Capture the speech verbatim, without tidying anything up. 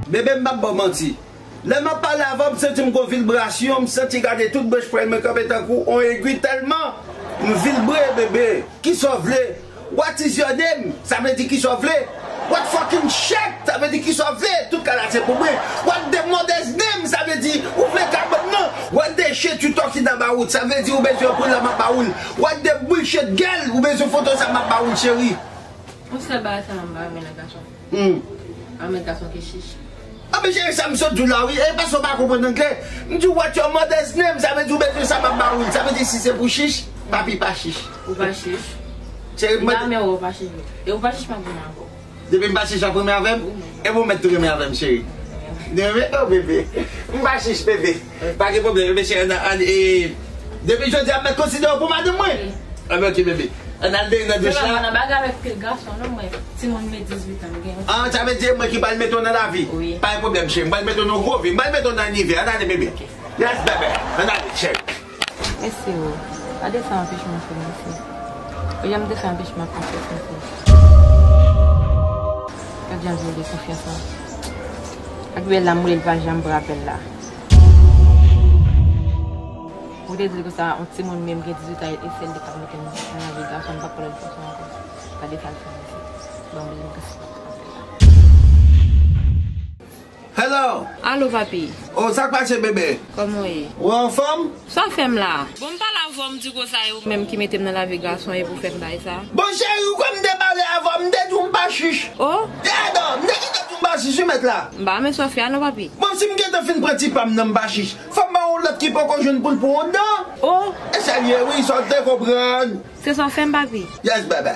Bebe, m p ap ba w manti. Lè m ap pale avè w, m santi m gon vilbrasyon, m santi gade tout branch pwèl mwen kanpe tankou on egwi tèlman m vilbre, bebe. Kisa w vle? What is your name? Sa vle di kisa w vle? What fucking shit? Sa vle di kisa w vle? Tout kalate pou mwen. What the mother's name? Sa vle di ou vle kabann nan. What the shit you talking about? Sa vle di ou bezwen pran la m ap ba ou l. What the bullshit girl? Ou bezwen foto sa m ap ba ou l, cheri. Yon sèl bagay sèlman m pa renmen nan gason. Hmm. Pa renmen gason ki chich. Anben cheri, sa m sot di w la wi, e paske w pa konprann anglè. M di w what your mother's name, sa vle di ou bezwen sa m ap ba ou l. Sa vle di si se pou chich, papi pa chich. Ou pa chich. Cheri, m pa renmen ou pa chich. E ou pa chich m ap renmen avè w. Depi m pa chich w ap renmen avè m? Wi, mwen. E pou w mèt tou renmen avè m, cheri. Renmen, oh bebe. M pa chich, bebe. Pa gen pwoblèm, bebe cheri, ann, ann, e, depi jodi a m mèt konsidere w pou madanm mwen. Wi. Anben ok, bebe. Ann al deri nan douch la. Se pa nan bagay avèk pil gason non, mwen. Timoun men dizuit an m gen. Ah, sa vle di e mwen ki pral mete w nan lavi? Wi. Pa gen pwoblèm, cheri. M pral mete w nan gwo vi. M pral mete w nan nivè. Ann ale, bebe. Ok. Yes, bebe. Ann ale, cheri. Mesye o, gade sa anpech mwen fè mesye. Ou janm te fè anpech mwen konfyans mesye. Gad jan l vole konfyans lan. Ak bèl la m wè l pa janm pran apèl la. Ou te di l konsa, yon timoun menm gen dizuit an e sèl li k ap mete m nan lavi gason, m p ap pale l konsa ankò. Gade sa l fè mesye. Ban m bezwen kase. Hello. Alo papi. Oh, sa k pase bebe? Kòman w ye? Ou anfòm? Sa w fè m la? Bon, m pale avè w, m di konsa e ou menm ki mete m nan lavi gason e pou fè m bay sa. Bon cheri, ou kwè m te pale avè w, m te di w m pa chich. Oh? Gadon, m te gentan di w m pa chich wi mèt la. M pa renmen sa w fè a non papi. Bon, si m gentan fin pran ti pa m nan m pa chich, fò m ba w yon lòt ki poko jwenn pou l pou yon dan. Oh. E sa l ye wi, sa w te konprann. Se sa w fè m papi. Yes bebe.